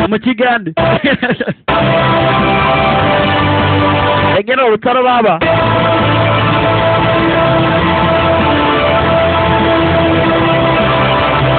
Mu Kigande egera urutaro baba.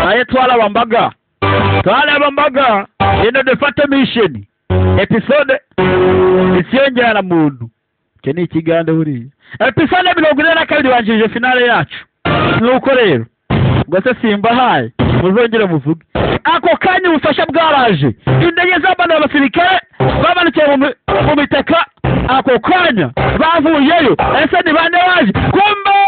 Naye twalaba mbaga. Twalaba mbaga. Ino the Fatal Mission. Episode isiyongera muntu. Cyo ni Ikigande buriya. Episode 42 banjije finale yacu. Nuko rero ubwo se simba haye muzongere muvuge. Ako kanya ubufasha bwaraje. Indege z'abana b'abasirikare bamanukiye mu mitaka. Ako kanya bavuyeyo. Ese ni bande baje? Kumbe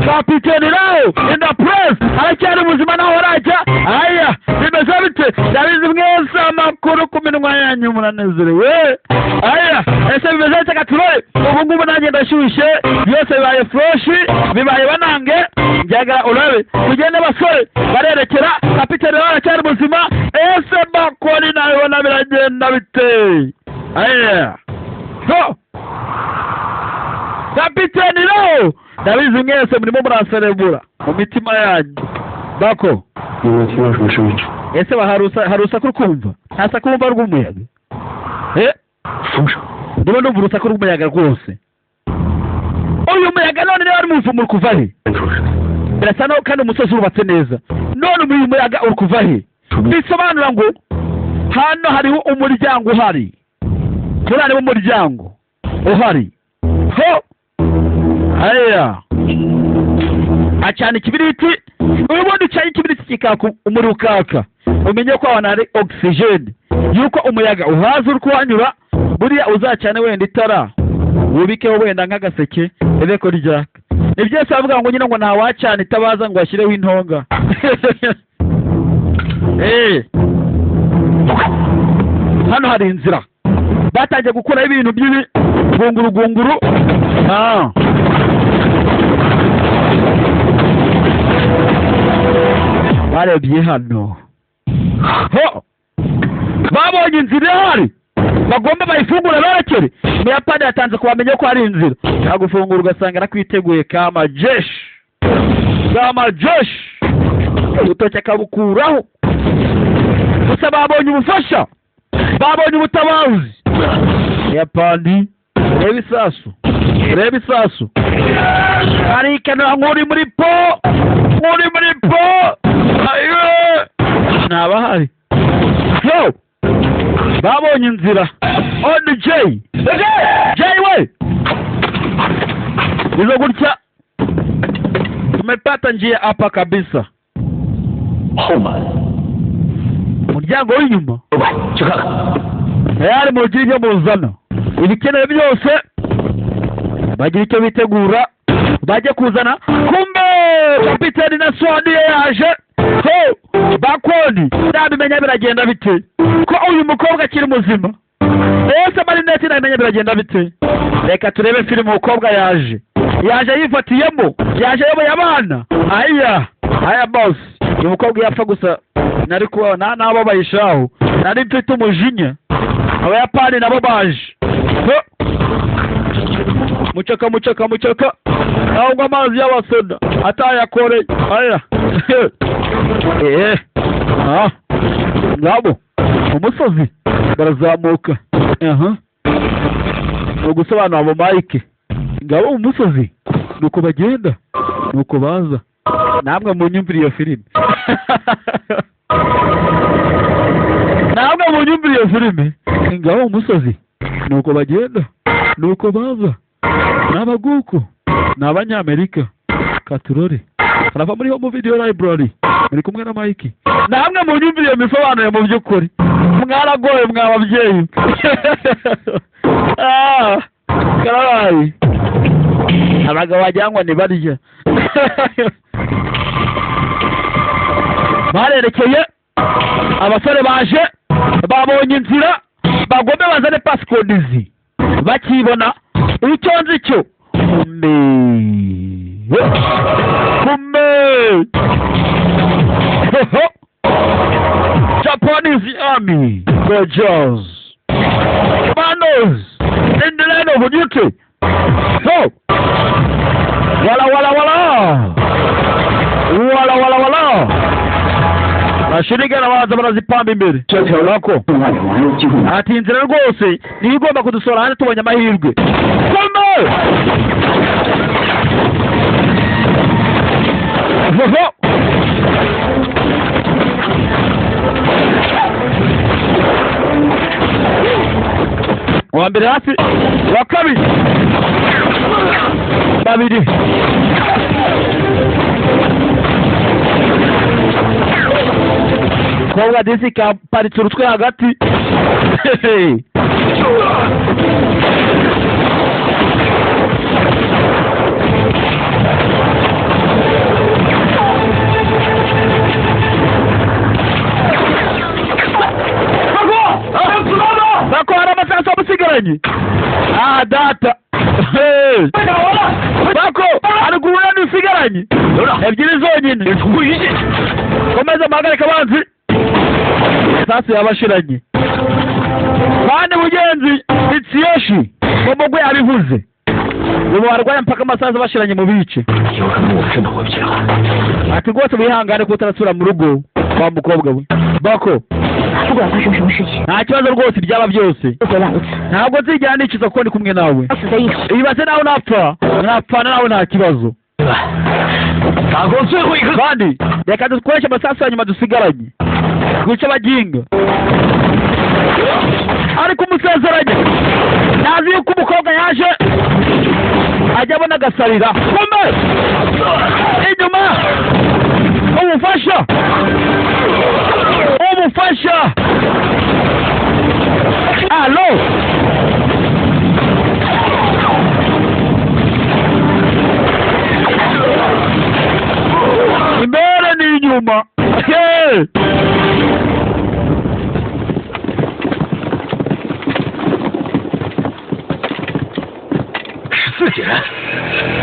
kapiteni Rao in the press aracyari muzima naho arajya. Aya bimeze bite? Ndabizi mwese amakuru ku minwa yanyu muranezerewe. Aya ese bimeze bite katurore? Ubu ngubu nanjye ndashyushye, byose bibaye fresh, bibaye banange. Njyaga urabe tugende basore barerekera. Kapiteni Rao aracyari muzima. Ese bakori nawe biragenda bite? Aya so Kapiteni Rao ndabizi mwese murimo muraserebura mu mitima yanyu. Bako ese harusa kumva nta saku wumva rw'umuyaga? Ndimo ndumva urusaku rw'umuyaga rwose. Uyu muyaga none niba ari umuvumo uri kuva he? Birasa naho kandi umusozi wubatse neza. None uyu muyaga uri kuva he? Bisobanura ngo hano hariho umuryango uhari. Turareba umuryango uhari. Ho! Aya. Acana ikibiriti, ubundi ucanye ikibiriti kikaka umuriro ukaka. Umenye ko ahantu hari oxygen, yuko umuyaga uhaza uri kuhanyura. Buriya uzacane wenda itara wubikeho wenda nk'agaseke ebe ko ryaka. Ni byose bavuga ngo nyine ngo nta wacana itabaza ngo ashyireho intonga. Hano hari inzira batangiye gukora ibintu by'ibi gunguru. Barebye hano ho babonye inzira ihari bagomba bayifungura barakere. Umuyapani yatanze kubamenya ko hari inzira. Yagufungura ugasanga arakwiteguye kama jeshi. Kama jeshi urutoki akabukuraho. Gusa babonye ubufasha, babonye ubutabazi. Umuyapani reba isasu, reba isasu. Arikana nk'uri muri po, nk'uri muri po. Ayo ntabahari. Yo babonye inzira. On J J we izo gutya. Tumepata njia hapa kabisa. Muryango w'inyuma tayari mugire ibyo muzana, ibikenewe byose bagira icyo bitegura bajye kuzana. Kumbe kapiteni na Swadi yaje. Ho bakoni nabimenya biragenda bite ko uyu mukobwa akiri muzima? Ese marinette nabimenya biragenda bite? Reka turebe filime. Umukobwa yaje, yaje yifatiyemo, yaje ayoboye abana. Aya aya boss, uyu mukobwa yapfa gusa nari kuba nabo bayishaho, nari mfite umujinya. Abayapani nabo baje. Muchaka muchaka muchaka ahubwo amazi y'abasoda atayakoreye. Aya ngabo umusozi barazamuka. Ugusobanura abo Mike ngabo umusozi nuko bagenda nuko baza. Namwe munyumvire iyo filime. Namwe munyumvire iyo filime. Ngabo umusozi nuko bagenda nuko baza. N'abaguku ni abanyamerika. Katurore arava muri Home Video Library muri kumwe na Mike. Namwe munyumvire iyo misobanuro mu by'ukuri mwaragoye mwa babyeyi. Karabaye abagabo bajyangwa ni barya. Barerekeye abasore baje babonye inzira bagombe bazane passcode bakibona. Icyo nzi cyo kumbe kumbe Japanese army soldiers commandos in the line of duty. So wala wala wala wala wala wala Bashirigana baza barazipamba imbere. Bako ati inzira rwose niyo igomba kudusora hanze tubonye amahirwe. Kombe! Vovo! Wa mbere hasi, wa kabiri, babiri. Kobwa disi kaparitse urutwe hagati. Bako hari amasasu amusigaranye. Ah data. Bako ari guhura n'usigaranye ebyiri zonyine. Komeza muhagarike abanzi. Sasu yabashiranye. Kandi mugenzi Mitsuyoshi Momogwe yabivuze. Ubu barwaye mpaka amasasu bashiranye mu bice. Ati rwose wihangane ko utarasubira mu rugo kwa mukobwa we. Bako nta kibazo rwose byaba byose. Ntabwo nzigera nicuza kuko ndi kumwe nawe. Ibaze nawe napfa, napfana nawe nta kibazo. Kandi reka dukoreshe amasasu ya nyuma dusigaranye. Twice abaginga. Ariko umusezeranye ntazi yuko umukobwa yaje ajya abona agasarira. Kumbe inyuma umufasha, umufasha. Alo imbere n'inyuma. Hey!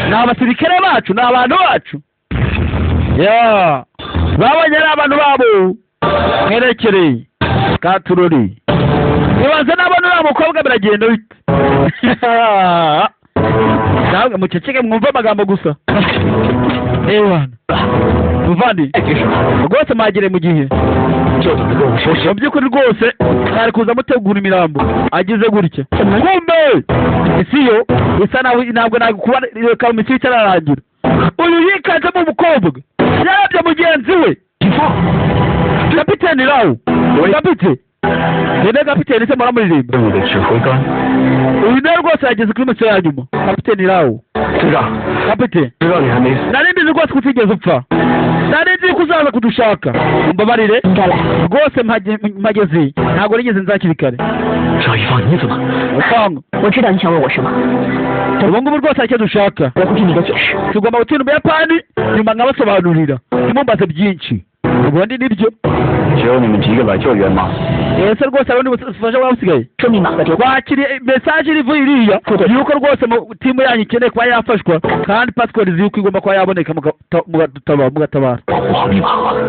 Ni abasirikare bacu, ni abantu bacu. Ya babonye ari abantu babo mwerekereye katurori. Ibaze nabona uriya mukobwa biragenda bite? Nawe muceceke mwumve amagambo gusa. Ewana muvandi rwose mwagere mu gihe. Mu by'ukuri rwose mwari kuza mutegura imirambo agize gutya. Kumbe isi yo isa naho ntabwo nakuba reka misiyo itararangira. Uyu yikanzemo umukobwa yarabye mugenzi we Kapiteni Rawu. Kapite Nene kapiteni se muramuririmba. Uyu nawe rwose yageze kuri misiyo ya nyuma. Kapiteni Rawu. Kapite nari mbizi rwose ko utigeze upfa. Nari nzi ko uzaza kudushaka. Umbabarire rwose mpageze ntabwo nigeze nza hakiri kare. Ubu ngubu rwose hari icyo dushaka. Tugomba gutsinda Ubuyapani nyuma nkabasobanurira. Ntimumbaze byinshi. Ubundi nibyo. Ese rwose hari ubundi bufasha bwaba busigaye. Twakiriye message irivuye iriya yuko rwose timu yanyu ikeneye kuba yafashwa kandi passport yuko igomba kuba yaboneka mugatabara.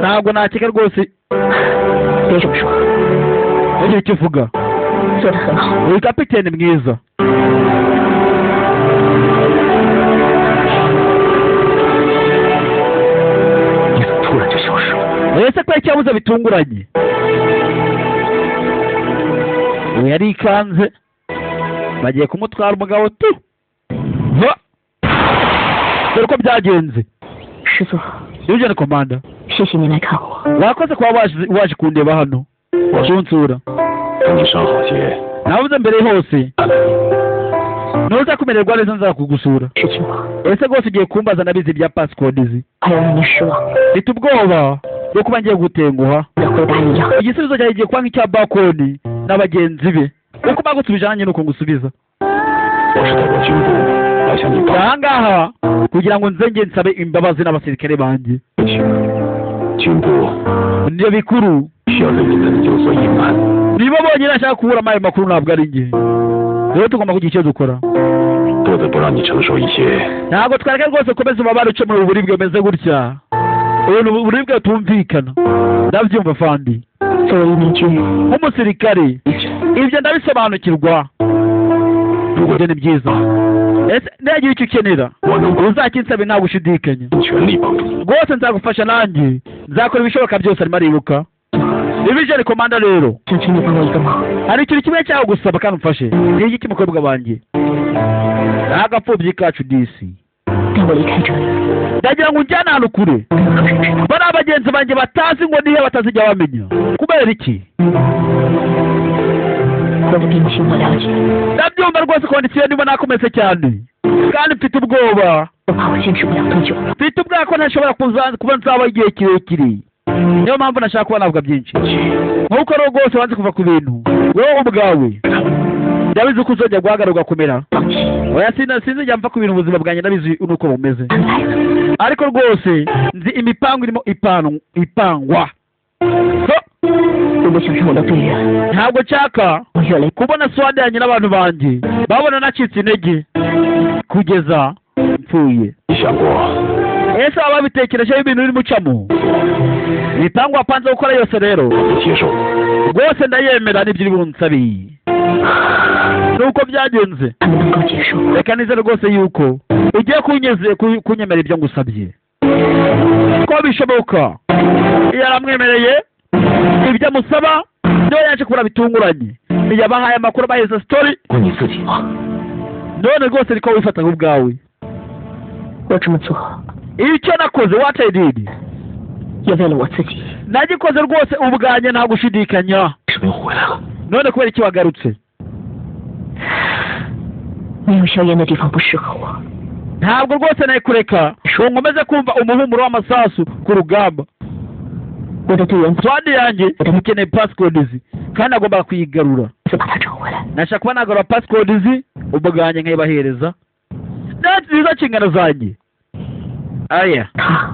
Ntabwo nakeka rwose. Icyo uvuga. Uri kapiteni mwiza. Ese ko icyabuze bitunguranye. Uyu yarikanze bagiye kumutwara umugabo tu. Dore ko byagenze. Yujene komanda. Wakoze kuba waje kundeba hano. Kunsura. Nabuze mbere hose. Nuza kumererwa neza nzakugusura. Ese rwose ugiye kumbaza nabizi bya passcode izi. Mfite ubwoba bwo kuba ngiye gutenguha. Igisubizo cyawe giye kuba nk'icya Bakoni n'abagenzi be. Uko bagusubije nanjye nuko ngusubiza. Aha ngaha kugira ngo nze nge nsabe imbabazi n'abasirikare banjye. Nibyo bikuru. Niba bonyine ashaka kubura ayo makuru ntabwo ari njye. Rero tugomba kugira icyo dukora. Ntabwo twareka rwose ukomeze ubabare uce mu buribwe bumeze gutya. Ubu buribwe tumvikana. Ndabyumva fandi. Nk'umusirikare ibyo ndabisobanukirwa. Ibyo ni byiza. Ese nagira icyo ukenera uzakinsabe nta gushidikanya. Rwose nzagufasha nanjye nzakora ibishoboka byose. Arimo aribuka Division commander rero, 想请你帮我一个忙。 hari ikintu kimwe cyawe gusaba kandi umfashe. Ni igiki, mukobwa wanjye? Agapfubyi kacu disi. 带我离开这里， Ndagira ngo unjyane ahantu kure, 不要让人知道。 bariya bagenzi banjye batazi ngo nihe, batazijya bamenya. Kubera iki? 我的病情我了解， Ndabyumva rwose, condition ndimo nakometse cyane kandi mfite ubwoba. 我怕我坚持不了多久了。 Mfite ubwoba ko ntashobora kuba nzaba igihe kirekire, niyo mpamvu nashaka kuba navuga byinshi. Nk'uko rero rwose wanze kuva ku bintu wowe ubwawe, ndabizi ko uzongera guhagarara ugakomera. 放弃， Oya, sinzijya mva ku bintu, ubuzima bwanjye ndabizi nuko bumeze. 安排了。 Ariko rwose nzi imipango irimo ipangwa. So, 我不想让我的队员 ntabwo nshaka 我越来 kubona squad yanjye n'abantu banjye babona nacitse intege kugeza mpfuye. 想过 Ese waba wabitekerejeho ibintu urimo ucamo, imipango wapanze gukora yose rero? 接受， Rwose ndayemera n'ibyo uri bunsabiye nuko byagenze. 他们能够接受。 Reka nizere rwose yuko ugiye kunyemera ibyo ngusabye, ko bishoboka. Iyo aramwemereye ibyo amusaba, niwe yaje kubura bitunguranye, yabahaye amakuru, abaheza story. 过你自己吗？ None rwose niko wifata nk'ubwawe? 我这么做 Icyo nakoze, what I did, 也为了我自己。 nagikoze rwose ubwanjye, nta gushidikanya. 为什么又回来了？ None kubera iki wagarutse? 没有硝烟的地方不适合我。 Ntabwo rwose nayikureka ngo nkomeze kumva umuhumuro w'amasasu ku rugamba. 我的队员 Squad yanjye ikeneye passcodes kandi agomba kuyigarura. 再把他找回来。 Nashaka kuba nagarura passcodes ubwanjye nkayibahereza, nizo nshingano zanjye aya. 他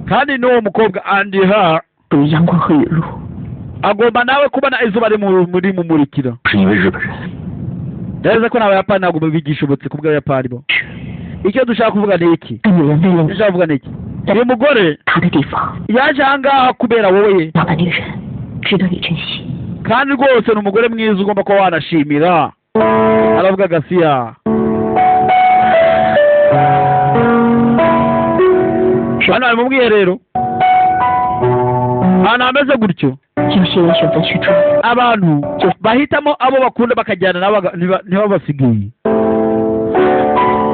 Kandi n'uwo mukobwa and her 属于阳光和雨露， agomba nawe kubona izuba rimuri mumurikira. 是因为日本人。 Ndabizi ko n'Abayapani ntabwo bigishobotse ku bw'Abayapani bo. Icyo dushaka kuvuga ni iki? 这女人为了 Icyo 你 dushaka kuvuga ni iki? Uyu mugore 他的地方， yaje ahangaha kubera wowe. 那个女人值得你珍惜。 Kandi rwose ni umugore mwiza ugomba kuba wanashimira. Aravuga gasiya. Hano hari mu bwiherero, ahantu hameze gutyo. 有些人选择去追， Abantu bahitamo abo bakunda bakajyana nabo ntibabasigaye.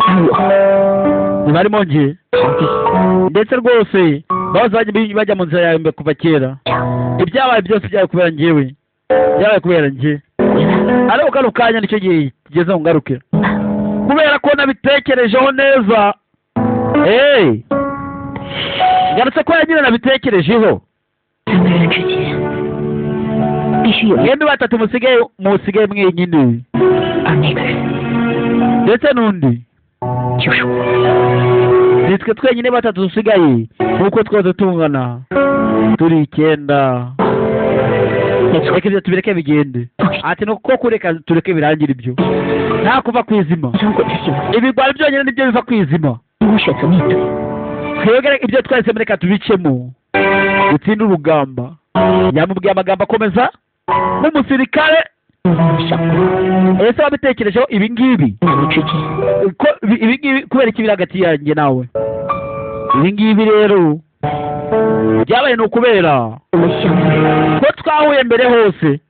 而我 Ntibarimo njye. 逃避。 Ndetse rwose bahoze bajya mu nzira yawe mbere kuva kera. Ibyabaye byose byabaye kubera njyewe, byabaye kubera njye. 回来， Ariko kano kanya nicyo gihe kigeze ngo ngaruke, kubera ko nabitekerejeho neza. Hey, ngarutse ko nyine nabitekerejeho. 三个人之间必须有一， Mwembi batatu musigaye mwenyine, 而那个人 ndetse n'undi 就是我。 Nitwe twenyine batatu dusigaye, nk'uko twose tungana turi icyenda. 没错， Reka ibyo tubireke bigende. 放弃 Ati ni uko kureka tureke birangire ibyo, nta kuva ku izima. 摇滚的行为， Ibigwari byonyine nibyo biva ku izima. 我选择面对。 Twebwe ibyo twahisemo reka tubicemo, dutsinde urugamba. Yamubwiye amagambo akomeza nk'umusirikare. 你有没有想过， Ese wabitekerejeho ibi ngibi, 男女之间 ko ibi ngibi kubera iki biri hagati yanjye nawe? Ibi ngibi rero byabaye ni ukubera 我们相遇 ko twahuye mbere hose,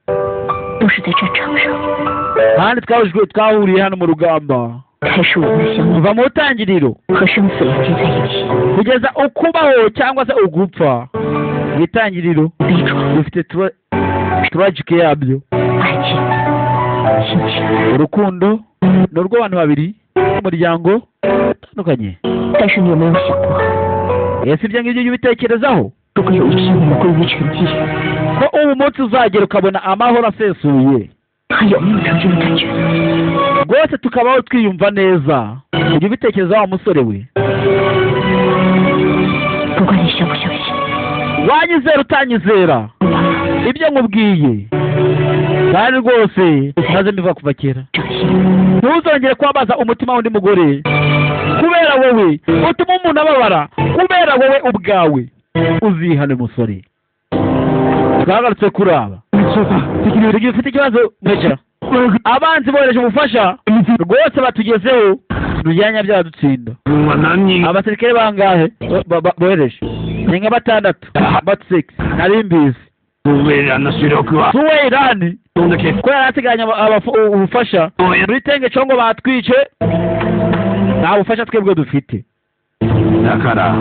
都是在战场上， kandi twahuriye hano mu rugamba. 开始我们的相遇 Kuva mu ntangiriro 和生死连接在一起， kugeza ukubaho cyangwa se ugupfa, mu itangiriro 悲壮、 dufite tragic yabyo. 爱情、亲情。 Urukundo ni urw'abantu babiri, umuryango utandukanye. 但是你有没有想过， Ese ibyo ngibyo ujya ubitekerezaho, 如果有一天我们归于沉寂， ko ubu munsi uzagera ukabona amahoro asesuye, 还有没有曾经的感觉呢？ rwose tukabaho twiyumva neza? Ujya ubitekerezaho, wa musore we? 不管你相不相信， Wanyizera utanyizera, ibyo nkubwiye kandi rwose maze mbivuga kuva kera, 掌心， ntuzongere kubabaza umutima w'undi mugore kubera wowe utuma umuntu ababara kubera wowe ubwawe. Uzihane, musore. Twagarutse kuraba tugira ufite ikibazo meja. Abanzi bohereje ubufasha rwose, batugezeho rujyanya byadutsinda. Abasirikare bangahe bohereje? Ni nka batandatu, but six. Nari mbizi. 苏维然的主力は Suweirani どんだけ ko yari asigaranye ubufasha muri Tenge Congo batwice, nta bufasha twebwe dufite. だから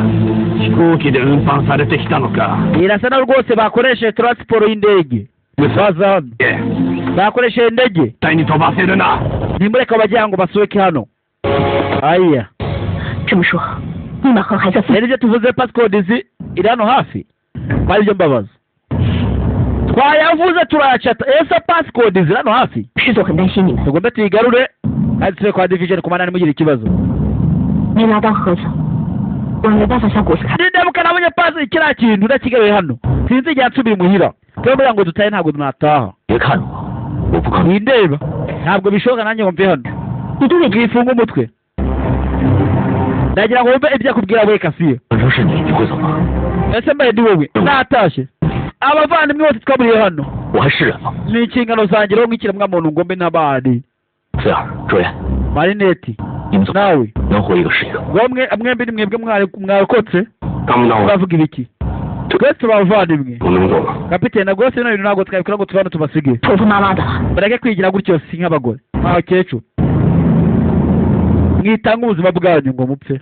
飛行機で運搬されてきたのか。 Birasa na rwose bakoresheje transport y'indege baza hano, 絶 bakoresheje indege. 対に飛ばせるな。 Nimureka bagira ngo basohoke hano aya. 这么说，密码号还在附 Rero ibyo tuvuze, passcode iri hano hafi, ko aribyo mbabaza, twayavuze turayacata, ese passcode ziri hano hafi? 师座很担心你们， Tugombe tuyigarure kandi tube kwa division kumana ntimugire ikibazo. 没拿到盒子，我没办法向古斯卡。 Nindamuka nabonye pasi kiriya kintu ndakigaruye hano, sinzi igihe nsubira imuhira twebwe ngo dutahe, ntabwo tunataha. 别看着我，我不可能。 Nindeba ntabwo bishoboka nanjye ngo mve hano. 你都得 Mwifunge umutwe, ndagira ngo wumve ibyo akubwira we Kasiyo. 换成是你，你会怎么？ Ese mbaye ndi wowe natashye abavandimwe bose twaburiye hano? 我还是人吗？ Ni inshingano zanjye rero nk'ikiremwamuntu ngo mbe ntabari. 菲尔、卓言， Marineti 你们走， nawe 能活一个是一个。 ngo mwe mwembi ni mwebwe mwarokotse. 刚到 Turavuga ibiki? Twese turi abavandimwe. 我能走了。 Kapitene na rwose bino bintu ntabwo twabikora ngo tube hano tubasige. 婆婆妈妈的。 Bareke kwigira gutyo, si nk'abagore nk'abakecuru, mwitanga ubuzima bwanyu ngo mupfe.